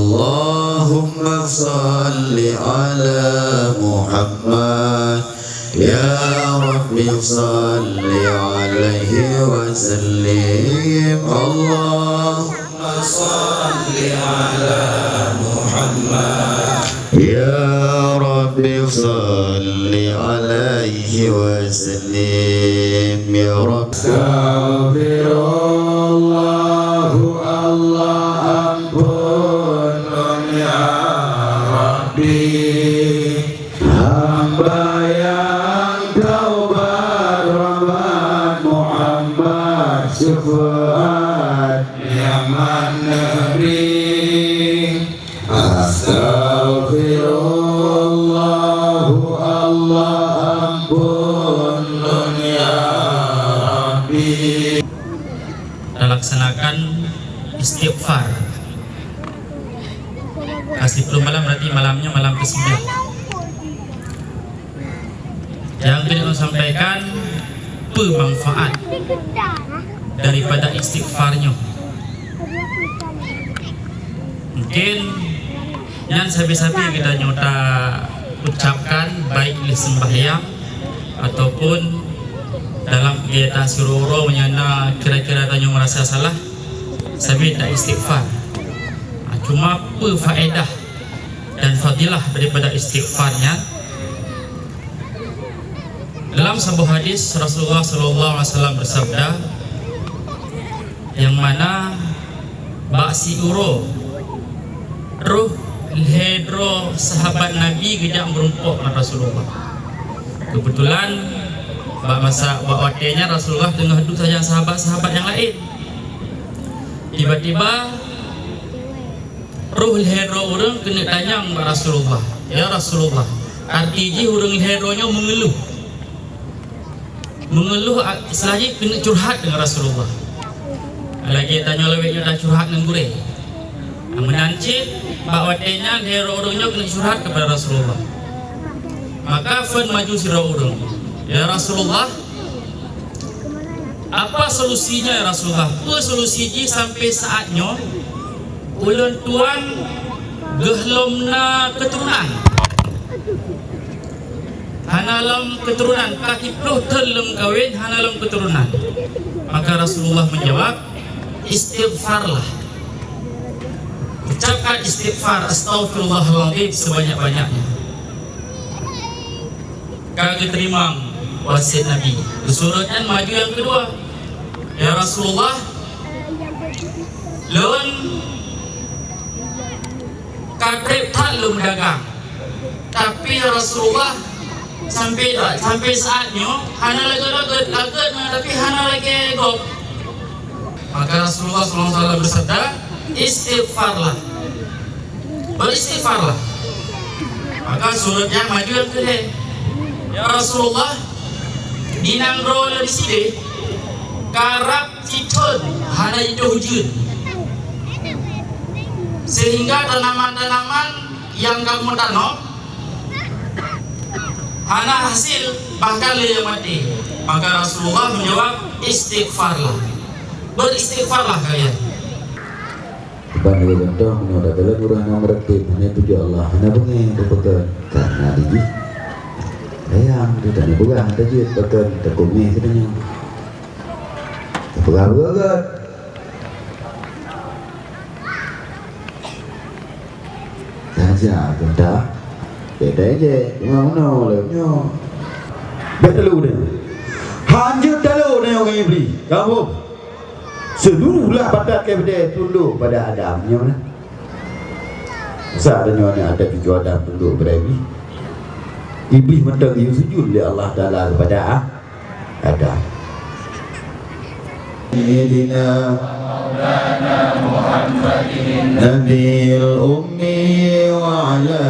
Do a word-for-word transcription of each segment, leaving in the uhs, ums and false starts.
Allahumma shalli ala Muhammad. Ya Rabbi shalli alaihi wa sallim. Allahumma shalli ala Muhammad. Ya Rabbi shalli alaihi wa sallim. Ya Rabbi. Astaghfirullah, Allah ampun lôn ya Rabbi. Hamba nyang taubat, rahmat Muhammad syafaat nyaman neubri. Astaghfirullah, Allah ampun lôn ya Rabbi. Kita laksanakan istighfar. Ka siplôh malam, berarti malamnya malam kesembilan. Nyang keuneuk sampaikan, peue manfaat daripada istighfar nyoe? Mungkin nyan sabe-sabe geutanyoe ta ucapkan, baik lé sembahyang ataupun dalam kegiatan siuroe-uroe, meunyo na kira-kira tanyoe merasa salah, sabe ta istighfar. Ah, cuma peue faedah dan fadilah daripada istighfar nyan? Dalam saboh hadis, Rasulullah sallallahu alaihi wasallam bersabda, yang mana bak siuroe, troh lhée droe sahabat Nabi geujak meurumpok ngon Rasulullah. Kebetulan, bak masa, bak watée nyan Rasulullah teungoh duek sajan sahabat-sahabat nyang laén. Tiba-tiba, troh lhée droe ureuëng keuneuk tanyong bak Rasulullah, "Ya Rasulullah, arti jih ureuëng lhée droe nyoe meungeuluh." Meungeuluh, a-, istilah jih keuneuk curhat deungon Rasulullah. Lagée tanyoe lawét nyoe tacurhat ngon gurée. Meunan cit, bak watée nyan lhée droe ureuëng nyoe keuneuk curhat keupada Rasulullah. Maka phon maju sidroe ureuëng, "Ya Rasulullah, apa solusinya, ya Rasulullah? Peue solusi jih sampai saat nyoe ulôn tuan geuh lom na keuturonan? Hana lom keuturonan, ka siplôh thon lom kawen, hana lom keuturonan." Maka Rasulullah menjawab, "Istighfarlah. Ucapkan istighfar, astaghfirullahaladzim, sebanyak-banyaknya." Ka geuteurimong wasiet Nabi. Geusurot nyan maju nyang keudua, "Ya Rasulullah, lôn ka treb that lôn meudagang. Tapi, ya Rasulullah, sampai, sampai saat nyoe hana laget-laget, laget na, tapi hana lagée gob." Maka Rasulullah sallallahu alaihi wasallam bersabda, "Istighfarlah. Beristighfarlah." Maka surot nyang maju nyang keulhée, "Ya Rasulullah, di nanggroe lôn sideh karab cithon hana jitu'oh ujeuen, sehingga tanaman-tanaman nyang kamoe tanom hana hasil, bahkan lé nyang maté." Maka Rasulullah menjawab, "Istighfarlah. Beristighfarlah kalian." Ban lagée contoh, meunyoe takalon ureuëng nyang meureuti, hana pujoe Allah, hana beungéh, teupeukon, karena dijih. Sayang, tu tak ada peugah, tajeuet, pakon, takumeh geutanyoe. Tapeugah-peugah gét. Saja geudah beda je, cuma meunoe lé nyoe. Beda lu deh. Hanjeuet talu nyoe ngon Iblis. Kamu. Seluruh lah patat ke beda tunduk pada Adam, nyoe nah. Sa ada nyoe ni ada cucu Adam tunduk pada Iblis. Iblis mantong geusujud lé Allah Taala kepada ah, Adam. Sayyidina Maulana Muhammadin Nabiyil Ummi wa ala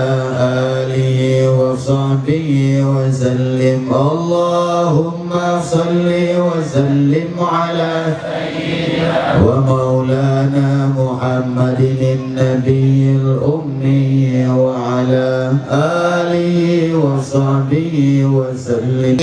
alihi wa sahbihi wa sallim. Allahumma salli wa sallim ala sayyidina wa maulana Muhammadin Nabiyil Ummi wa ala alihi wa sahbihi wa sallim.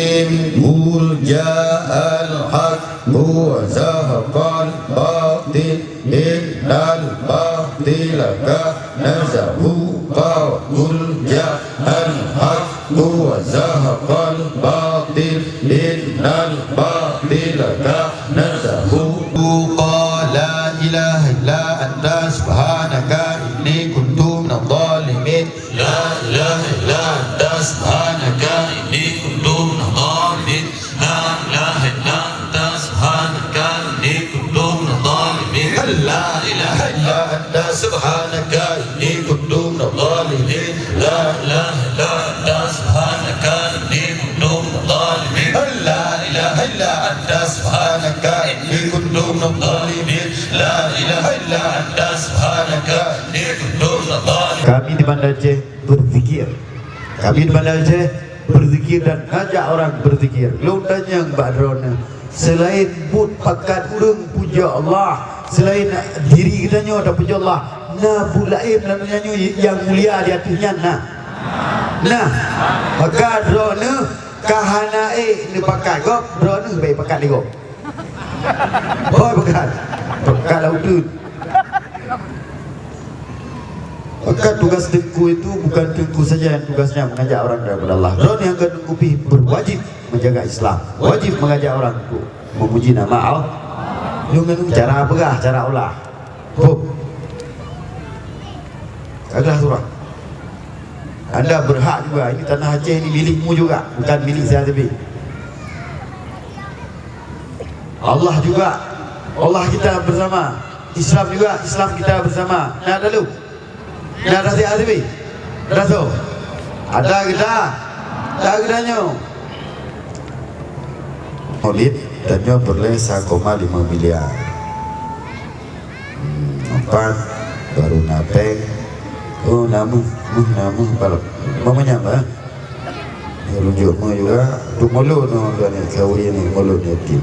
Qul ja'al haq wa zahaqal batil, innal batil Tilka nazahu qaul ja'al haqqu wa zahaqal batil innal batila kana zahuqa. La ilaha illa anta subhanaka inni kuntu minadh dhalimin. La ilaha illa anta subhanaka inni kuntu minadh dhalimin. La ilaha illa anta subhanaka inni kuntu minadh dhalimin. La ilaha illa anta subhanaka inni kuntu minadh dhalimin. La ilaha illa anta subhanaka inni kuntu minadh dhalimin. La ilaha illa anta subhanaka inni kuntu minadh dhalimin. La ilaha illa anta subhanaka inni kuntu minadh dhalimin. Kami di Banda Aceh berzikir. Kami di Banda Aceh berzikir dan ngajak orang berzikir. Lôn tanyong bak droeneuh, selain buet pakat ureuëng puja Allah, selain diri geutanyoe tapuja Allah, na buet laén lam donya nyoe nyang mulia di ateueh nyan na? Nah, maka droeneuh ka hana ék neupakat gob, droeneuh bèk pakat lé gob. Hôi, pakat. Pakat lam uteuen. Maka tugas teungku itu bukan teungku saja yang tugasnya mengajak orang kepada Allah. Droeneuh nyang keu teungku pih berwajib menjaga Islam, wajib mengajak orang untuk memuji nama Allah. Nyoe ngon cara peugah, cara ulah. Boh. Adalah surah. Anda berhak juga. Ini tanah Aceh ini milikmu juga, bukan milik saya tapi. Allah juga, Allah kita bersama. Islam juga, Islam kita bersama. Nah, lalu. Nah, dah siap tapi. Dah so. Ada kita. Ada kita nyoe. Maulid, tanyoe peureulèe sa koma lima miliar. Hmm, empat, baru na péng. Oh, na meuh, meuh, na meuh, balap. Mamanya, bah? Ni rujuk meuh juga. Tu mulut tu, tu ni, kawin ni, mulut ni, okey.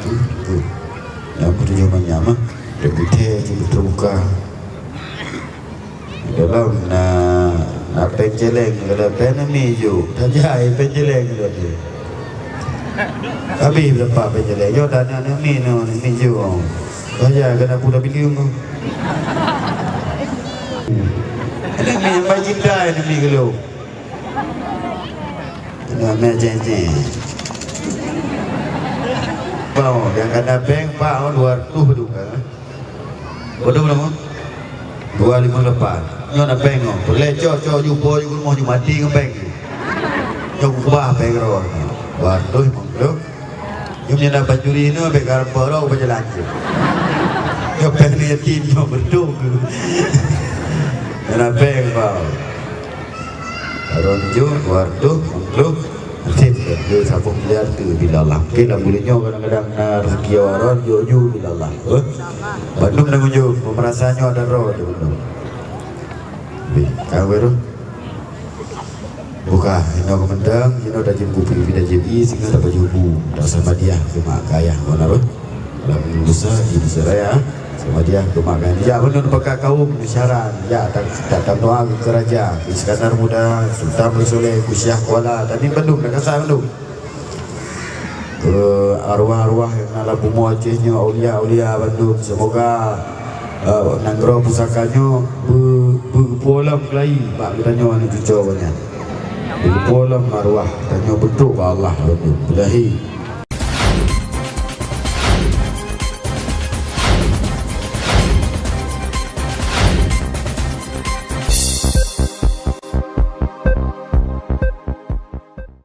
Tu, tu. Yang ketujuh manyam, ah. Dia putih, dia terbuka. Dalam na, na péng céléng, dalam péng na mi ju. Tajai péng céléng tu tu. Habis berapa péng céléng? Yo, dah na, na mi no, na mi ju. Tajai kena pula bilium tu. Ini mi yang baik cinta, ini mi gelo. Ini mi céng-céng. Bau, yang kena péng, pak, dua ratus tu kan. Bodoh nama? Dua lima lapan. Nyoe na péng nyoe. Peureulèe cok, cok ju po ju rumoh ju mati ngon péng. Nyoe kubah péng roh. Waduh, mangklo. Nyoe nyang dapat curi nyoe bèk garam poro bajalan je. Nyoe péng ni yatim nyoe beutôi. Nyoe na péng bau. Baru tujuh, dua ratus, empat puluh, nasib tu, dia saboh miliar tu bila Allah. Okey, lam buleuen nyoe kadang-kadang na rezeki awak ron, jok ju bila Allah. Eh? Bandum dah meunyoe, pemerasa nyoe ada roh tu bandum. Bih, kau baru. Buka, ino kementang, ino dah jempu pipi dah jadi, singa dah baju bu, dah sama dia, cuma kaya, mana roh? Lam dosa, di dosa raya, sama dia keumakan. Jak meunun pakat kaum, syarat, jak tak, tak tamnoa keu raja, Iskandar Muda, Sultan Rasulullah, Kusyah Kuala, tadi bandum, dah kasar bandum. Eh, arwah-arwah nyang na lam bumoe Aceh nyoe, aulia-aulia bandum, semoga, eh, nanggroe pusaka nyoe be-, be-, beupolom keulayi bak geutanyoe aneuk cucoe nyan. Beupolom arwah tanyoe beutrok bak Allah bandum. Ilahi.